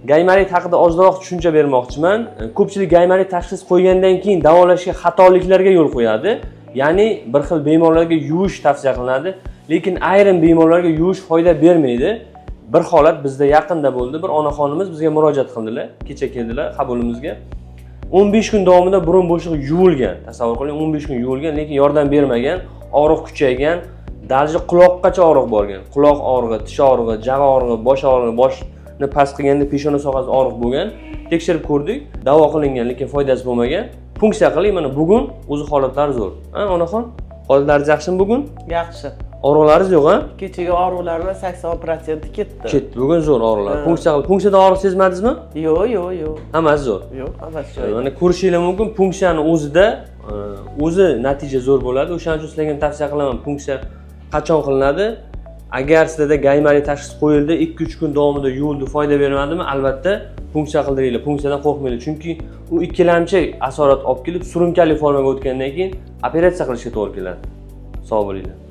Gaymarit haqida ozroq tushuncha bermoqchiman. Ko'pchilik gaymarit tashxis qo'ygandan keyin davolashga xatoliklarga yo'l qo'yadi. Ya'ni bir xil bemorlarga yuvish tavsiya qilinadi, lekin ayrim bemorlarga yuvish foyda bermaydi. Bir holat bizda yaqinda bo'ldi. Bir onaxonimiz bizga murojaat qildilar. Kecha keldilar qabulimizga. 15 kun davomida burun bo'shlig'i yuvilgan. Tasavvur qiling, 15 kun yuvilgan, lekin yordam bermagan, og'riq kuchaygan, даже quloqqacha og'riq borgan. Quloq og'rig'i, tish og'rig'i, jag' og'rig'i, bosh og'rig'i, boshni past qilganda peshona sohasida og'riq bo'lgan. Tekshirib ko'rdik, davo qilingan, lekin foydasi bo'lmagan. Punksiya qildik, mana bugun o'zi holatlari zo'r. Ha, onaxon? Holatlaringiz yaxshimi bugun? Yaxshi. Og'riqlaringiz yo'q, ha? Kechagi og'riqlarni 80% ketdi. Ketdi, bugun zo'r og'riqlar. Ha. Punksiya qilib, punksiyada og'riq sezmadingizmi? Yo'q. Hammasi zo'r. Yo'q, hammasi joyida. Mana ko'rishinglar mumkin, punksiyani o'zida o'zi natija zo'r bo'ladi. O'shaning uchun sizlarga ham tavsiya qilaman, punksiya qachon qilinadi? Agar sizlarda gaymarit tashxis qo'yildi, 2-3 kun davomida yuvildi, foyda bermadimi, albatta punksiya qildiringlar. Punksiyadan qo'rqmanglar, chunki u ikkilamchi asorat olib kelib, surunkali formaga o'tgandan keyin operatsiya qilishga to'g'ri keladi. Sog' bo'linglar.